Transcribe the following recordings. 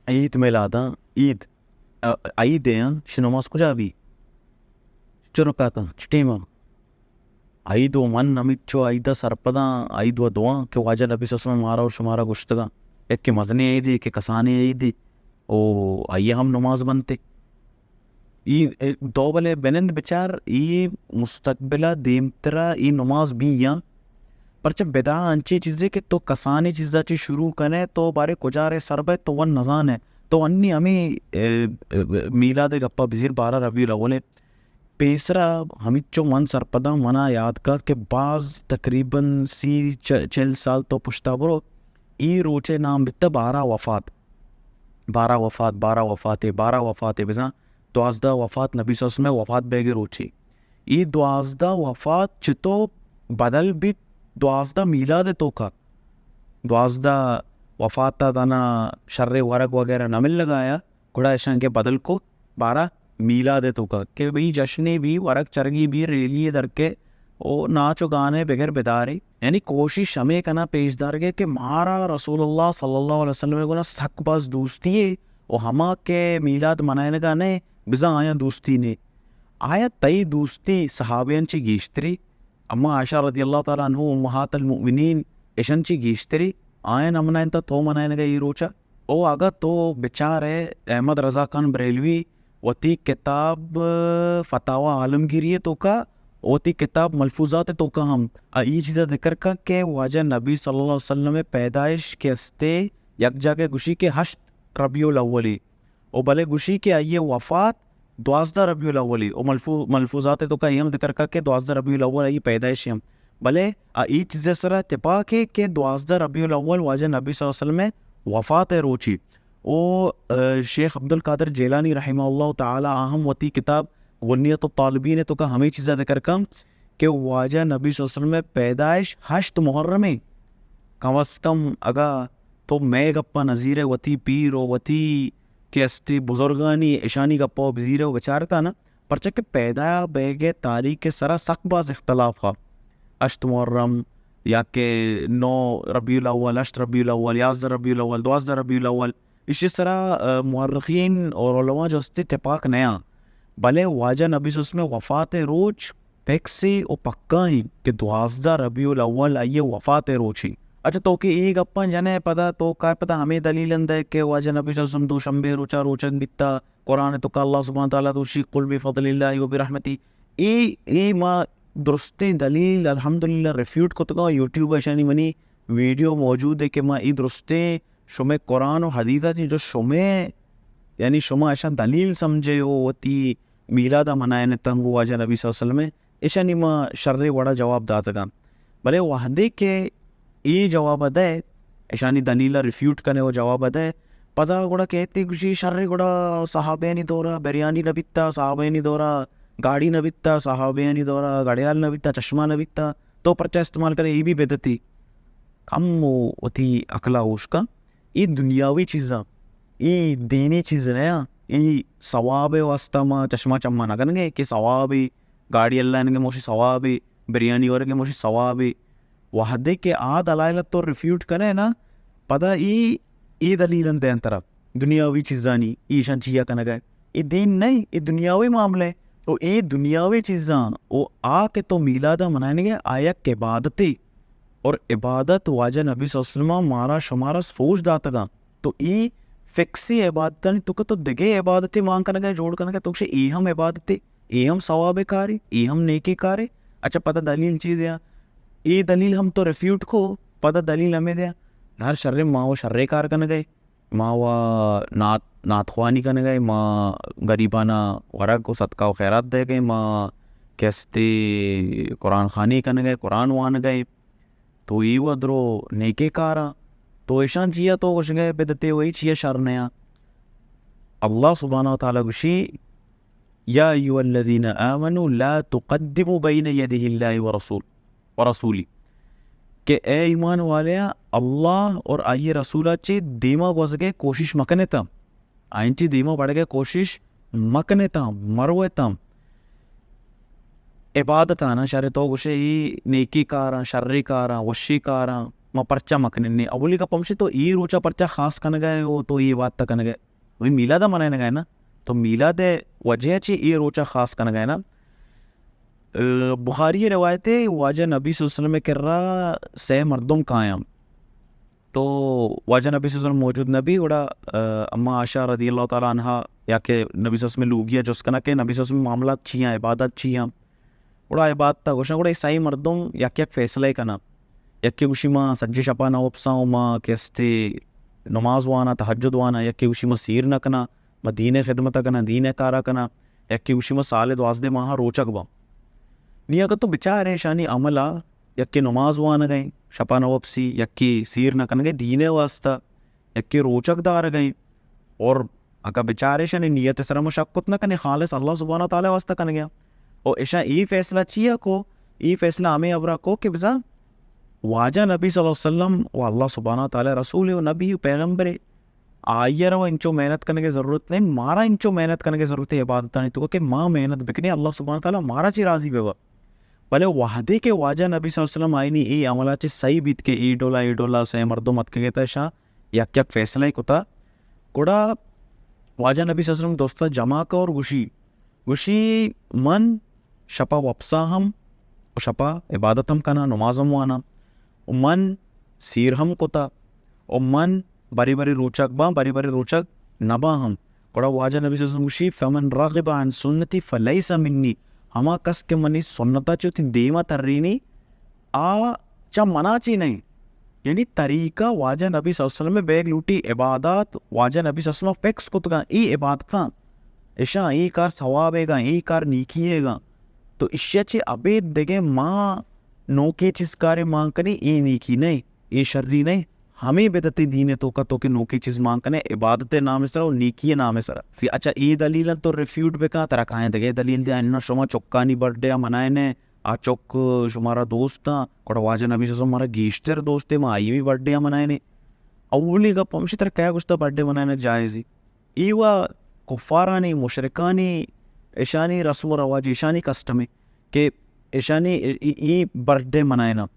عید میلاداں، عید، ا-، عید ءَ آں، شی نماز کجا بی؟ چو رکعتاں، چ ٹیماں؟ عید و من ہمچو عید ءَ سرپداں، عید و دعاں کہ واجہ نبی صلی اللہ علیہ وسلم مارا و شمارا گوشتگاں، یکے مزنیں عیدے، یکے کسانیں عیدے، و آئی ءَ ہم نماز بنتے۔ ای، ای، تو بلے بنند بچار، ای مستقبل ءَ دیمترا ای نماز بیاں، پرچہ بدعہ انچیں چیزے کہ تو کسانیں چیزا چی شروع کنے، تو بارے کجا رے سر بئے تو ون نزانے۔ تو انی ہمیں، اه، اه، میلاد ءِ گپا بزیر، بارہ ربیع الاول ءَ پیسرا ہمچو من سرپداں، منا یاد کا کہ باز تقریباً سی چ-، چل سال تو پشتا برو، ای روچے نام بیتا بارہ وفات، بارہ وفات، بارہ وفات، بارہ وفات بزاں دوازدہ وفات نبی صلی اللہ علیہ وسلم ءِ وفات بیگ ءِ روچے۔ ای دوازدہ وفات چتو بدل بیت؟ دوازدہ میلاد ءِ توکا، دوازدہ وفات ءَ دانا شر ورگ وغیرہ نہ ملگایا، گڑا اشاں کہ بدل کو بارہ میلاد ءِ توکا کہ بھئی جشنے بی، ورگ چرگی بی، ریلی درکے او ناچ و گانے بگر بدارے۔ یعنی کوشش ہمے کنا پیش دارگے کہ مارا رسول اللہ صلی اللہ علیہ وسلم ءِ گنا سک باز دوستی ہے، و ہما کہ میلاد منائینگا نئے، بزاں آیاں دوستی نے۔ آیا تئی دوستی صحابیاں چی گیشتری؟ اما عائشہ رضی اللہ تعالی عنہ، امہات المؤمنین، اشاں چی گیشتری؟ آیاں نہ منائینتا تو منائینگا ای روچا؟ او اگا تو بچارے احمد رضا خان بریلوی وتی کتاب فتاوی عالمگیری توکا، وتی کتاب ملفوظات توکا ہم ای چیزا ذکر کا کہ واجہ نبی صلی اللہ علیہ وسلم ءِ پیدائش کہ استے یک جاگہ گوشی کہ ہشت ربیع الاولی، و بلے گوشی کہ آئی ءِ وفات دوازدہ ربیع الاولی، و ملفو-، ملفوظات توکا ای ہم ذکر کا کہ دوازدہ ربیع الاول آئی ءِ پیدائش ہم۔ بلے آ ای چیز ءِ سرا تپاک ہے کہ دوازدہ ربیع الاول واجہ نبی صلی اللہ علیہ وسلم ءِ وفات ءِ روچی۔ او، اه، شیخ عبدالقادر جیلانی رحمہ اللہ تعالی آ ہم وتی کتاب غنیۃ الطالبین توکا ہمے چیزا ذکر کن کہ واجہ نبی صلی اللہ علیہ وسلم ءِ پیدائش ہشت محرم ہے۔ کم از کم اگا تو مئے گپا نزیرے، وتی پیر و وتی کہ استی بزرگانی اشانی گپا و بزیرے و بچارتا نا، پرچہ کہ پیدا بیگ ءِ تاریخ ءِ سرا سک باز اختلاف ہا۔ ہشت محرم یا کہ نو ربیع الاول، ہشت ربیع الاول، یازدہ ربیع الاول، دوازدہ ربیع الاول، ایشی سرا، اه، مورخین اور علماء جو استی تپاک نیاں۔ بلے واجہ نبی صلی اللہ علیہ وسلم ءِ وفات ءِ روچ فکس و پکا ایں کہ دوازدہ ربیع الاول آئی ءِ وفات ءِ روچ ایں۔ اچھا تو کہ اے گپاں جنے پدا تو کائے پدا ہمے دلیل اندے کہ واجہ نبی صلی اللہ علیہ وسلم دوشنبے روچا روچگ بیتا، قرآن توکا اللہ سبحانہ تعالی دوشی قل بفضل اللہ وبرحمتہ۔ اے، اے ما درستیں دلیل الحمدللہ ریفیوٹ کتگا، یوٹیوب اشانی منی ویڈیو موجود ہے کہ ما اے درستیں شمے قرآن و حدیث ءَ چی جو شمے، یعنی شما اشاں دلیل سمجھے و وتی میلاد ءَ منائینتاں گوں واجہ نبی صلی اللہ علیہ وسلم ءَ، اشانی ما شریں وڑا جواب داتگاں۔ بلے وہدے کہ اے جواب ءَ دئے، اشانی دلیل ءَ ریفیوٹ کنے و جواب ءَ دئے، پدا گڑا کہتے گوشی شریں گڑا صحابیانی دورا بریانی نہ بیتا، صحابیانی دورا گاڑی نہ بیتا، صحابیانی دورا گڑیال نہ بیتا، چشمہ نہ بیتا، تو پرچا استعمال کرے؟ اے بھی بدعتی۔ کم و وتی عقل ءَ ہوش کن۔ اے دنیاوی چیزاں، اے دینی چیز نہ آں۔ اے ثواب ءِ واسطہ ما چشمہ چماں نہ کنگے کہ ثوابے، گاڑی اللہ انگے موشی ثوابے، بریانی ورگے موشی ثوابے۔ وہدے کہ آ دلائل ءَ تو ریفیوٹ کنے نا، پدا اے، اے دلیل انت دیان ترا دنیاوی چیزانی، ایشان چیا کنگا؟ اے دین نہ، اے دنیاوی معاملہ ہے۔ او اے دنیاوی چیزاں، او آ کہ تو میلاد ءَ منائینگے، آ یک عبادتے۔ اور عبادت واجہ نبی صلی اللہ علیہ وسلم مارا شمارا سوج داتگاں۔ تو اے فکسی عبادتانی توکا تو دگہ عبادتے مان کنگا، جوڑ کنگا، تو گوشے اے ہم عبادتے، اے ہم ثواب کارے، اے ہم نیکی کارے۔ اچھا پدا دلیل چی دیا؟ اے دلیل ہم تو ریفیوٹ کو، پدا دلیل ہمیں دیا۔ ہر شرے ما و شرے کار کنگے۔ ما و نعت، نعت خوانی کنگے، ما غریبانا ورگ و صدقہ و خیرات دیگے، ما کستے قرآن خوانی کنگے، قرآن وانگے، تو ای و درو نیکے کاراں۔ تو اشان چیا تو گوشگے بدعتے و ای چیا شر نیاں؟ اللہ سبحانہ و تعالی گوشی، یا ایھا الذین آمنوا لا تقدموا بین یدی اللہ و رسول، و رسولی، کہ اے ایمان والیا، اللہ اور آئی رسولا چے دیما گوزگے کوشش مکنتاں، آئین چے دیما بڑگے کوشش مکنتاں، مروتاں۔ عبادت آنا شر تو گوشے ای نیکی کاراں، شری کاراں، وشی کاراں، ما پرچا مکنن نے؟ اولی گپ ہمشی تو اے روچا پرچا خاص کنگا ہے او تو اے عبادت کنگا ہے؟ وہی میلاد منائنگا ہے نا؟ تو میلاد وجہ چی اے روچا خاص کنگا ہے نا؟ بخاری روایت ہے، واجہ نبی صلی اللہ علیہ وسلم کرا سہ مردم کایاں۔ تو واجہ نبی صلی اللہ علیہ وسلم موجود نبی، گڑا، آ، اما عائشہ رضی اللہ تعالی عنہا یا کہ نبی صلی اللہ علیہ وسلم لوگیا جست کنا کہ نبی صلی اللہ علیہ وسلم معاملات چیاں، عبادات چیاں۔ گڑا عبادت گوشاں، گڑا اے سائیں مردم یک یک فیصلہ کنا۔ یکے گوشی ما سجے شپا نہ وپساں و ما کہ استے نماز وانا، تہجد وانا، یکے گوشی ما سیر نہ کنا، ما دین خدمت کنا، دین کارا کنا، یکے گوشی ما سال دوازدہ ماہ روچک باں۔ نی اگہ تو بچارے اشانی عملا یکے نماز وانگ ء، شپا نہ وپسی، یکے سیر نہ کنگ ء دین ء واسطہ، یکے روچگ دارگ ء، اور اگاں بچارے اشانی نیت ء سرا ما شک کت نہ کنیں، خالص اللہ سبحانہ و تعالی واسطہ کنگ ء۔ او اشاں اے فیصلہ چیا کو؟ اے فیصلہ ہمے ہبرا کو کہ بزاں واجہ نبی صلی اللہ علیہ وسلم و اللہ سبحانہ و تعالی رسول و نبی و پیغمبر، آئی ء را انچو محنت کنگ ء ضرورت نہیں، مارا انچو محنت کنگ ء ضرورت ہے عبادتانی تو کہ ما محنت بکنیں، اللہ سبحانہ و تعالی مارا چی راضی بہ بہ۔ بلے وہدے کہ واجہ نبی صلی اللہ علیہ وسلم آئینی اے عملا چہ سہی بیت کہ اے ڈولا، اے ڈولا سئے مردم اتکگے تہ اشاں یک یک فیصلہ کتا، گڑا واجہ نبی صلی اللہ علیہ وسلم دوستا جمع کا اور گوشی، گوشی من شپا وپسا ہم و شپا عبادت ہم کنا، نماز ہم وانا و من سیر ہم کتا و من برے برے روچگ باں، برے برے روچگ نہ باں ہم۔ گڑا واجہ نبی صلی اللہ علیہ وسلم گوشی، فمن رغب عن سنتی فلیس منی، ہما کس کہ منی سنتا چہ وتی دیما ترینی، آ چہ منا چی نہیں۔ یعنی طریقہ واجہ نبی صلی اللہ علیہ وسلم بیگ لوٹی، عبادات واجہ نبی صلی اللہ علیہ وسلم فکس کتگاں، ای عبادتاں، اشاں ای کار ثواب ہے گا، ای کار نیکی ہے گا۔ تو اشیا چہ ابید دگہ ما نوکیں چیز کارے مان کنی، ای نیکی نہیں۔ اے شری نہ، ہمے بدعتی دین ء توکا تو کہ نوکیں چیز مان کنے عبادت ء نام ء سرا و نیکی ء نام ء سرا۔ فی-، اچھا، اے دلیل انت تو ریفیوٹ بکن، ترا کائیں دگہ دلیل دے، اناں شما چکانی برتھ ڈے ء منائنے، آ چک شمارا دوست آں، گڑا واجہ نبی صلی اللہ علیہ وسلم مارا گیشتر دوست ہے، ما آئی بھی برتھ ڈے ء منائنے۔ اولی گپ ہمشی ترا کئے گوشتا برتھ ڈے منائنگ جائز ہے؟ ای و کفارانی، مشرکانی، اشانی رسم و رواج، اشانی کسٹم ہے۔ کہ ایشانی ای، ای، ای برتھ ڈے منائیناں۔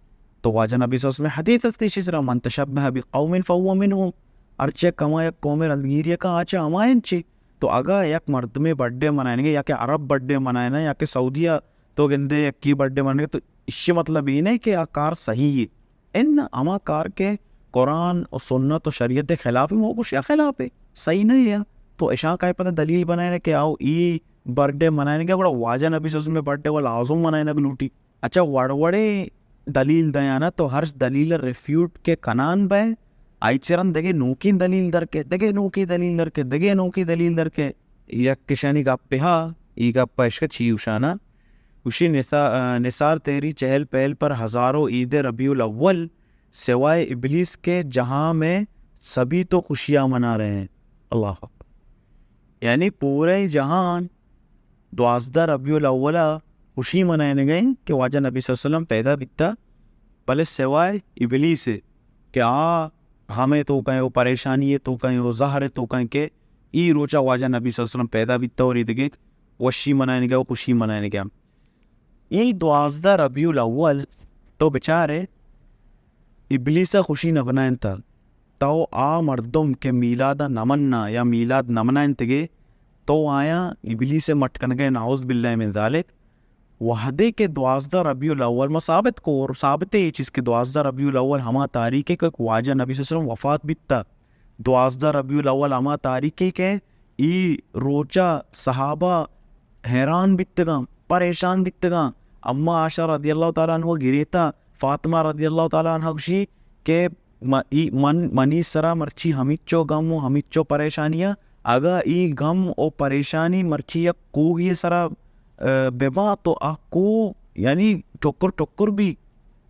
تو واجہ نبی صلی اللہ علیہ وسلم حدیث است ایشی سرا، من تشبہ بقوم فهو منهم، ہرچی کما یک قوم رندگیری کا آچا ہمائن چی۔ تو اگا یک مردمے برتھ ڈے منائنگے یا کہ عرب برتھ ڈے منائنا یا کہ سعودی تو گندے یکی برتھ ڈے منائنگے تو ایشی مطلب یہ نہیں کہ آ کار صحیح ہے۔ ان ہما کار کہ قرآن و سنت و شریعت خلاف ہے، وہ گوشیا خلاف ہے، صحیح نہیں ہے۔ تو اشاں کائے پتہ دلیل بنائے کہ آؤ ای برتھ ڈے منائنگے، گڑا واجہ نبی صلی اللہ علیہ وسلم برتھ ڈے و لازم منائنگ لوٹی۔ اچھا، وڑ وڑیں دلیل دیانا تو ہرچ دلیل ریفیوٹ کے کنان بئے، آئی چرن دگہ نوکیں دلیل در کے، دگہ نوکیں دلیل در کے، دگہ نوکیں دلیل در کے۔ یک کشانی گپ ہا، ای گپ اشکا چی اوشانا۔ گوشی نثا-، نثار تیری چہل پہل پر ہزاروں عید ربیع الاول سوائے ابلیس کے جہاں میں سبھی تو خوشیاں منا رہے ہیں۔ اللہ اکبر۔ یعنی پورے جہان دوازدہ ربیع الاول ء خوشی منائینگ ء انت کہ واجہ نبی صلی اللہ علیہ وسلم پیدا بیتا، بلے سوائے ابلیس ء کہ آ غم ء توکا ء و پریشانی ء توکا ء و زہر ء توکا ء کہ ای روچا واجہ نبی صلی اللہ علیہ وسلم پیدا بیتا اور ای دگہ وشی منائینگ ء و خوشی منائینگ ء۔ ای دوازدہ ربیع الاول تو بچارے ابلیس ء خوشی نہ بنائینتا۔ تو آ مردم کہ میلاد ء نہ مناں یا میلاد نہ منائینتگے، تو آیاں ابلیس ء مٹ کنگے، نعوذ باللہ من ذالک۔ وہدے کہ دوازدہ ربیع الاول ما ثابت کور، ثابت ہے یہ چیز کہ دوازدہ ربیع الاول ہما تاریخ ہے کہ واجہ نبی صلی اللہ علیہ وسلم وفات بیتا۔ دوازدہ ربیع الاول ہما تاریخ ہے کہ ای روچا صحابہ حیران بیتگاں، پریشان بیتگاں۔ اما عائشہ رضی اللہ تعالی عنہ گریتا، فاطمہ رضی اللہ تعالی عنہ گوشی کہ م-، ای من، منی سرا مرچی ہمیچو غم و ہمیچو پریشانی ء، اگاں ای غم و پریشانی مرچی یک کوہی سرا، ء، بباں تو آ کوہ یعنی ٹکر ٹکر بی۔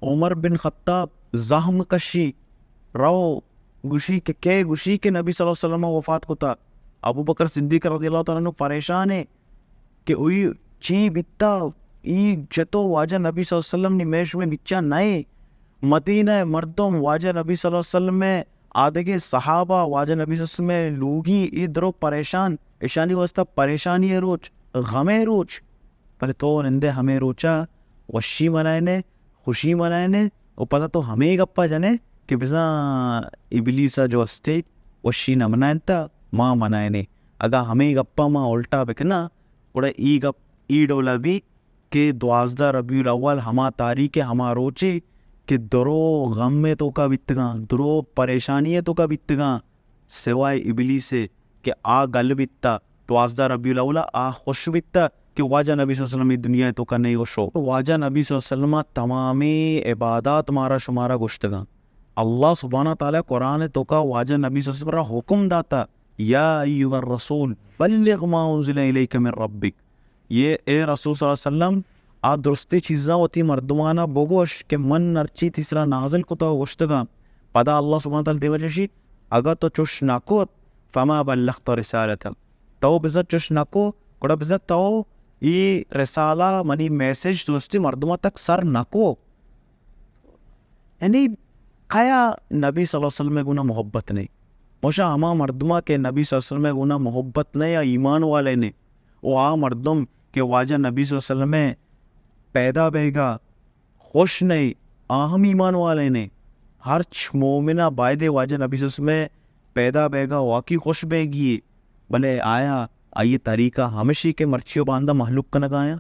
عمر بن خطاب زہم کشی، رو گوشی کہ کئے گوشی کہ نبی صلی اللہ علیہ وسلم وفات کتا۔ ابو بکر صدیق رضی اللہ تعالی عنہ پریشان ہے کہ اوئی چی بیتا، ای چتو واجہ نبی صلی اللہ علیہ وسلم نی میش میں بچا نئے۔ مدینہ مردم واجہ نبی صلی اللہ علیہ وسلم میں آدگے صحابہ واجہ نبی صلی اللہ علیہ وسلم میں لوگی ای درو پریشان، اشانی واسطہ پریشانی روچ، غم روچ۔ بلے تو نندے ہمے روچا وشی منائنے، خوشی منائنے، و پدا تو ہمے گپا جنے کہ بزاں ابلیس ءَ جو استے وشی نہ منائینتا، ما منائینیں۔ اگاں ہمے گپا ما الٹا بکناں، گڑا ای گپ ای ڈولا بی کہ دوازدہ ربیع الاول ہما تاریخ ءَ، ہما روچے کہ درو غم ءِ توکا بیتگاں، درو پریشانی ءِ توکا بیتگاں، سوائے ابلیس ءَ کہ آ گل بیتا، دوازدہ ربیع الاول ءَ آ خوش بیتا کہ واجہ نبی صلی اللہ علیہ وسلم اے دنیا ءِ توکا نئے، و شو۔ واجہ نبی صلی اللہ علیہ وسلم ءَ تمامیں عبادات مارا شمارا گوشتگاں۔ اللہ سبحانہ و تعالی قرآن ءِ توکا واجہ نبی صلی اللہ علیہ وسلم ءَ را حکم داتا، یا ایھا الرسول بلغ ما انزل الیک من ربک۔ یہ اے رسول صلی اللہ علیہ وسلم، آ درستی چیزاں وتی مردمانا بگوش کہ من ہرچی تئی سرا نازل کتا و گوشتگاں۔ پدا اللہ سبحانہ و تعالی دیما چوشی، اگاں تو چوش نہ کت، فما بلغت رسالتہ، تو بزاں چوش نہ کو، گڑا بزاں تو ای رسالہ، منی میسج درستی مردماں تک سر نہ کو۔ یعنی کیا نبی صلی اللہ علیہ وسلم ءِ گونا محبت نئے؟ موشا ہما مردماں کہ نبی صلی اللہ علیہ وسلم ءِ گونا محبت نئے یا ایمان والے نئے، و آ مردم کہ واجہ نبی صلی اللہ علیہ وسلم ءِ پیدا بیگا خوش نئے، آ ہم ایمان والے نئے۔ ہرچ مومنا بایدے واجہ نبی صلی اللہ علیہ وسلم ءِ پیدا بیگا واقعی خوش بیگی، بلے آیا آئی طریقہ ہمشی کہ مرچی و باندا مہلوک کنگا آیاں؟